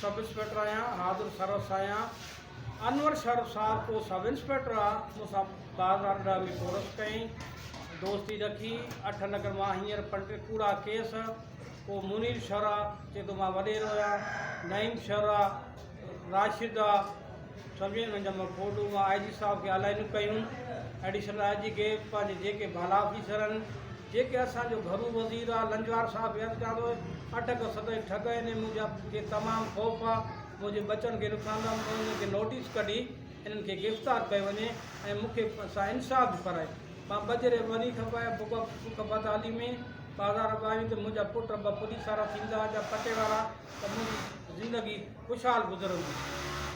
Sub inspector آهيان حاضر service آهيان انور شرف صاحب ڪو سب انسپيڪٽر آ مون سان بازار ڏا ۾ ڪورس ڪئين دوستي رکي اٺ لک مان هينئر پنٽ ڪوڙا ڪيس ڪو منير شر آ چي ٿو مان وڏيرو آهيان نعيم شر آ راشد آ سمجهي انهن جا مان فوٽو مان آء جي صاحب کي آلائنون ڪيون ايڊيشنل I جي کي پنهنجي جيڪي بالا آفيسر آهن جيڪي اسان جو گهرو وزير آ لنجوار صاحب کي عرض ڪيان ٿو اٺ کان ست جي ٺڳ آهن منهنجا کي تمام خوف آ منهنجي ٻچن کي نقصان ٿا انهن کي نوٽيس ڪڍي انهن کي گرفتار ڪيو وڃي ۽ مون کي سان انصاف به ڪرائي مان بجري وري کپايا بک بک بدحالي ۾ بازار ٻاهريون ته منهنجا پٽ ٻه پوليس وارا ٿيندا جا پٽي وارا ته منهنجي زندگي خوشحال گذرندي.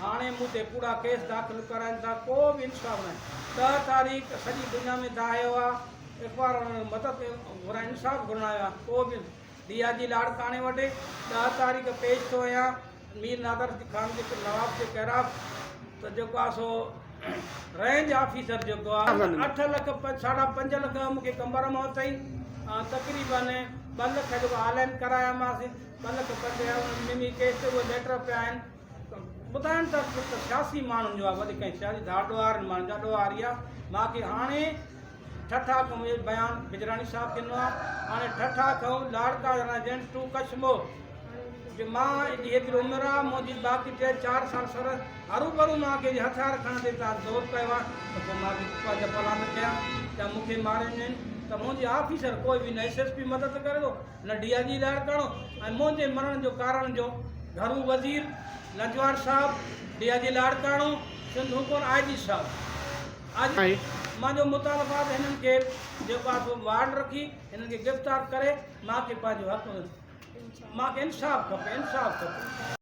هاڻي مون تي ڪوڙا ڪيس داخل ڪرائين ٿا ڪو به انصاف ناهي. ڏهه تاريخ سڄي دنيا ۾ دانهيو آ اخبار وارن مدد گهران انصاف گهرڻ آيو آهيان ڪو به ڊي I جي لاڙڪاڻي وٽ ڏهه تاريخ پيش ٿيو آهيان مير نادر خان جي نواب جي خلاف ته جيڪو آ سو رينج آفيسر جيڪو آ اٺ لک ساڍا پنج لک مون کي قمبر مان اٿئي تقريبن ٻه لک جيڪو آنلائن ڪرايامانس ٻه لک پنج هزار انهن ۾ به ڪيس تي اهي ليٽر پيا آهن ٻڌائن ٿا ته سياسي ماڻهن جو آهي وڌيڪ ڪنهن سياسي ڌار ڏوهارين ماڻهن جو آهي ڏوهاري آهي مان کي هاڻي ٺٺا کان اهو بيان بجراڻي صاحب ڏنو آهي هاڻي ٺٺا کان لاڙڪاڻا جن ٽو ڪشمور جي مان جي هيتري عمر آهي منهنجي باقي ٽي چار سال سر هروڀرو مان کي جي هٿيار کڻڻ تي تان زور ڪيو آهي ته پوء مان کي پنهنجا پلاند ڪيان يا مون کي ماري وڃن ته منهنجي آفيسر ڪوئي به نه ايس ايس پي مدد ڪري ٿو نه ڊي I جي لاڙڪاڻو ۽ منهنجي مرڻ جو ڪارڻ جو گهرو وزير لنجوار صاحب، ڊي I جي لاڙڪاڻو، سنڌ حڪومت آء جي صاحب آء جي مانجو مطالبو آهي ته هنن کي جيڪو آهي سو وارنٽ رکي هنن کي گرفتار ڪري مان کي پنهنجو حق مان کي انصاف کپي انصاف کپي.